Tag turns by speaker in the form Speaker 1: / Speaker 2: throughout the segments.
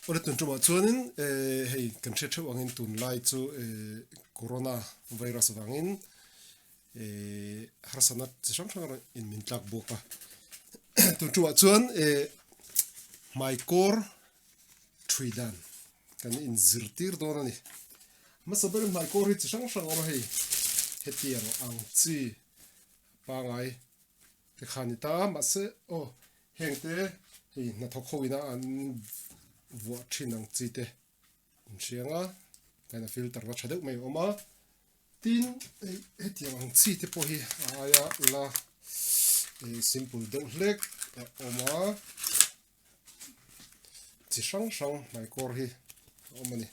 Speaker 1: Awle tun tumah chuanin hei kan hriat theuh angin tunlai chu corona virus vangin harsatna chi hrang hrang erawh in min tlak bawk a tun tumah chuan hmaikawr thui dan kan inzirtir dawn a ni hmasa berin hmaikawr hi chi hrang hrang a awm a hei hetiang ang chi pangai te kha ni ta a mahse aw heng te hei hnathawk ho ina an vuah thin ang chi te in hriang a tlaiin a filter na tha deuh mai a awm a tin hei hetiang ang chi te pawh hi a aia la ih simple deuh hlek a awm a chi hrang hrang hmaikawr hi a awm a ni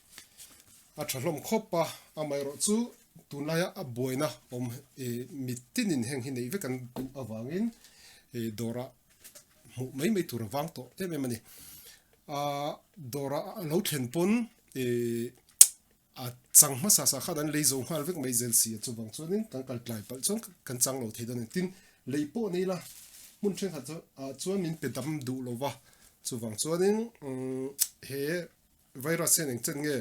Speaker 1: a tha hlawm khawp a amaherawh chu tunlaia a buaina awm ih mitinin heng hi neih vek an duh avangin ih dawrah hmuh mai mai tur a vang tawh em em a ni ahh dawrah a lo thlen pawn ih a chang hmasa sa khan an lei zo nghal vek mai zel si a chuvang chuanin kan kal tlai palh chuan kan chang lo thei dawn a ni tin lei pawh nei la hmun thenkhat chu ah chuan min pe dam duh lo va chuvang chuanin umm he virus hian engchen nge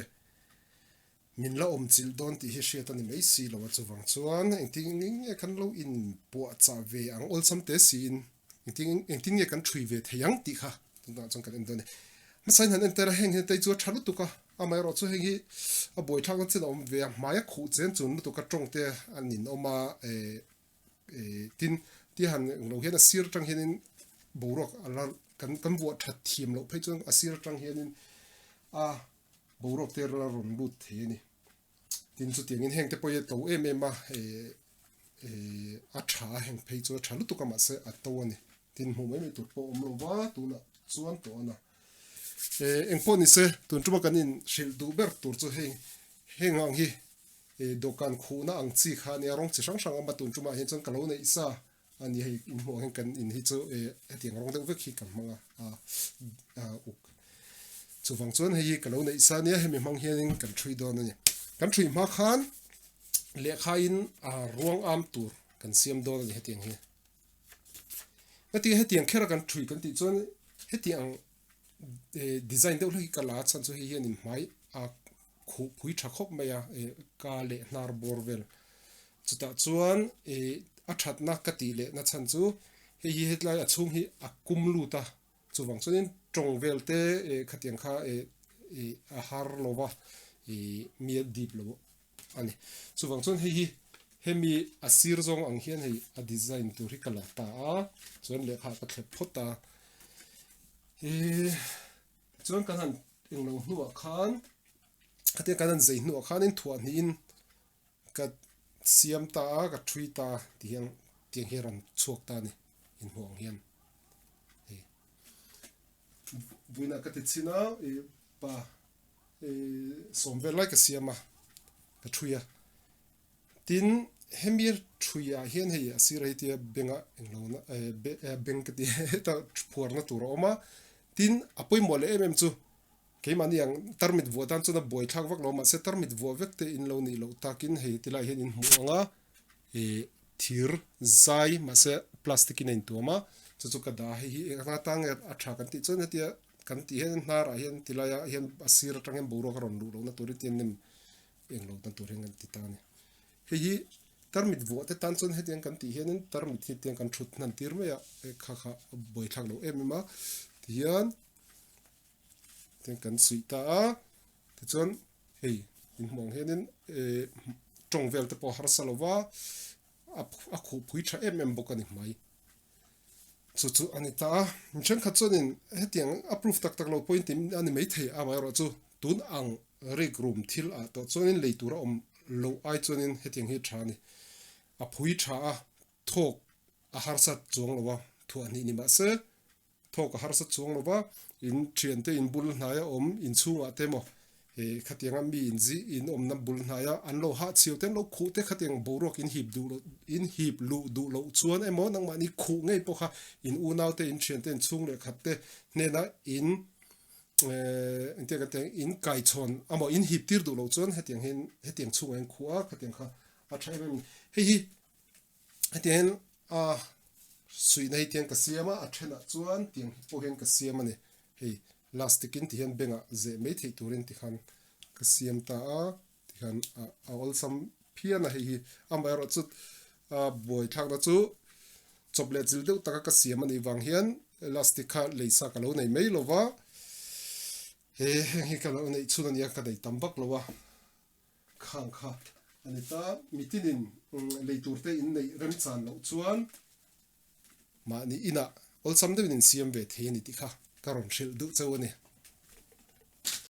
Speaker 1: min la awm chilh dawn tih hi hriat a ni mai si lo a chuvang chuan engtin nge kan lo inpuahchah ve ang awlsam te siin engtin engtin nge kan thui ve thei ang tih kha tunah chuan kan en dawn a ni hmasain han entir a heng hi tei chu a tha lutuk a amaherawh chu heng hi a buaithlak na chin a awm ve a hmai a khuh chen chun lutuk a tawng te an inawm a eh eh tin ti han englo hian a sir atang hianin boruak a la kan kan vuah that thiam loh phei chuan a sir atang hianin a boruak te la rawn lut thei a ni. Tin chutiangin heng te pawh hi a to em em a eh eh a tha a heng phei chu a tha lutuk a mahse a to a ni. Tin hmuh mai mai tur pawh a awm lo va tunah chuan tawh a na. Eh eng pawh ni se tun tuma kan in hrilh duh ber tur chu hei heng ang hi eh dawhkan khuhna ang chi kha a nia rawng chi hrang hrang a awm a tun tumah hian chuan ka lo neih sa a ni hei inhmuh ang hian kan in hi chu eh hetiang rawng deuh vek hi kan hmang a a uk chuvang chuan hei hi ka lo neih sa ania hemi hmang hianin kan thui dawn a ni kan thui hma khan lehkha in a ruang am tur kan siam dawn a ni hetiang hi hetiang hetiang kher a kan thui kan tih chuan hetiang eh design deuh hlek hi ka la a chhan chu hei hianin hmai a khuh phui tha khawp mai a eh ka leh hnar bawr vel Chutah chuan ih a thatna ka tih leh na chhan chu hei hi hetlai a chhung hi a kum lut a, chuvang chuanin tawng vel te ih khatiang kha ih ih a har lo va ih mi a dip lo a ni. Chuvang chuan hei hi hemi a sir zawng ang hian hei a design tur hi ka la ta a, chuan lehkha ka thlep phawt a. Ih chuan kan han englo hnuah khan khatiang kan han zei hnuah khanin thuah hnihin Ka siam ta a, ka thui ta a ti hian tiang hi a rawn chhuak ta a ni inhmuh ang hian hei vawiinah ka ti chhin a ih pa ih sawm vel lai ka siam a ka thui a tin hemi thui ah hian hei a sir a hei tia beng ah englo na eh beng ka ti heta phuar na tur a awm a tin a pawimawh leh em em chu. Keimahni ang tarmit vuah tan chuan a buai thlak vak lo mahse tarmit vuah vek te in lo nih loh takin hei tilai hian in hmuh ang a ih thir zai mahse plastic in a intuam a chu chu ka dah a hei hi eng ata nge a tha kan tih chuan hetia kan tih hian hnar ah hian tilai ah hian a sir atang hian boruak a rawn luh lohna turin tian nem eng lo dan tur hian kan ti ta a ni hei hi tarmit vuah te tan chuan hetiang kan tih hianin tarmit hi tiang kan thut hnan tir mai a kha kha a buai thlak loh em em a tihian. Tin kan suih ta a, tichuan hei inhmuh ang hianin eh tawng vel te pawh a harsa lo va, a khuh phui tha em em bawk a ni hmai. Chu chu a ni ta a, mi thenkhat chuanin hetiang a proof tak tak lo pawhin tih a ni maithei a, amaherawhchu tun ang rik rum thil ah tawh chuanin lei tur a awm loh ai chuanin hetiang hi tha a ni. A phui tha a, thawk a harsa chuang lo a, thuah hnih ni mahse Thawk a harsa chuang lo va, in thiante in bul hnaia awm inchhungah te emaw eh khatianga mi in zi in awmna bul hnaia an lo hah chhiau te an lo khuh te khatiang boruak in hip duh loh in hip luh duh loh chuan emaw nangmahni khuh ngei pawh kha in unau te in thiante in chhung leh khat te hnena in eh engtiang kan tih ang in kaichhawn amaw in hip tir duh loh chuan hetiang hian hetiang chhungah hian khuh a khatiang kha a tha em em a ni hei hi Hetiang hian a suihna hi tiang ka siam a, a thenah chuan tiang hi pawh hian ka siam a ni. Hei Lastic in tihian bengah zeh mai theih turin tikhan ka siam ta a, tikhan a awlsam phian a hei hi. Amaherawh chu a buaithlakna chu chawp leh chil deuh taka ka siam a nih vang hian elastic kha lei sa ka lo nei mai lo va, he heng hi ka lo neih chhun a nia ka nei tam vak lo a, khang kha a ni ta. Mitinin lei tur te in neih remchan loh chuan mahni inah awlsam deuhin in siam ve thei a ni tih kha ka rawn hrilh duh cheu a ni.